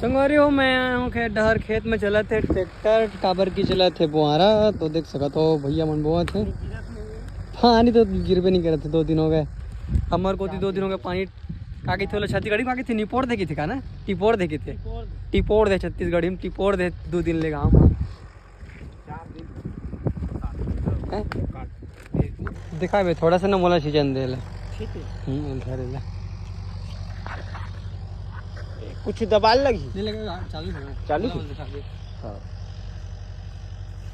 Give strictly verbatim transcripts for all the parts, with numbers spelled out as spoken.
संगवारी हो, मैं आया हूँ खेत डहर। खेत में चलत हे ट्रैक्टर, काबर की चलत हे बोआरा। तो देख सकत हो, भैया मन बोवत हे। पानी तो गिरबे नहीं करत हे, दो दिन हो गए। हमर कोती दो दिन हो गए पानी। का कहिथे ओला छत्तीसगढ़ी में, का कहिथे, निपोर दे कहिथे का ना? टिपोर दे कहिथे। टिपोर दे छत्तीसगढ़ी में, टिपोर दे। दो दिन ले गाँव में। हैं? दिखा बे, थोड़ा सा ना मोला सीजन दे ले। ठीक है। हम्म, धरे ले। कुछ दबाल लगी? नहीं लगेगा, चालू है। चालू मोला है? दिखा दे। हाँ।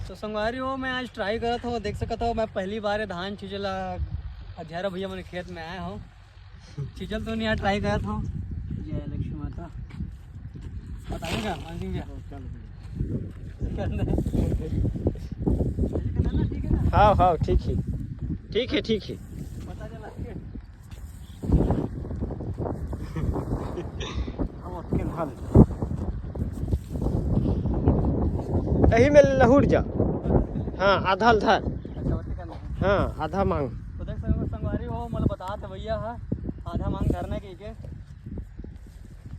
तो संगवारी हो, मैं आज ट्राई करत हूँ, देख सकत हो, मैं पहली बार ये धान छींचे ला अधियारा भैया मन के खेत में आया हूँ। छींचल तो नहीं, ट्राई करत हूँ। जय लक्ष्मी माता। बताइएगा मान सिंह भैया। हाँ, हाँ, ठीक है, ठीक है, ठीक है। पता चला। यही में लहुट जा। हाँ, आधा ल धर। हाँ, आधा मांग। तो देख सकते हो संगवारी हो, मतलब बतात हे भैया हा, आधा मांग धरना के के।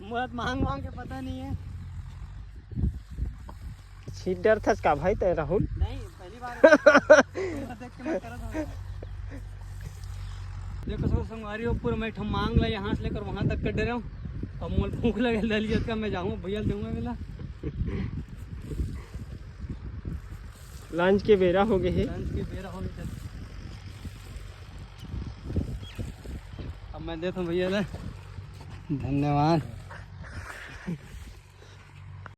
मोला तो मांग मांग के पता नहीं है। छीट डरथस का भाई तैं, राहुल? नहीं, पहली बार है। देख के मैं करत हूँ। देखो सब संगवारी हो, पूरा मैं ठम मांग ला यहाँ से लेकर वहाँ तक कर डरे हूँ। अब मोल भूख लगे, ले लिया इसका, मैं जाऊँ भैया ल दूंगा मिला। लंच के बेरा हो गए हे। लंच के बेरा हो गए। अब मैं देता हूँ भैया ले। धन्यवाद।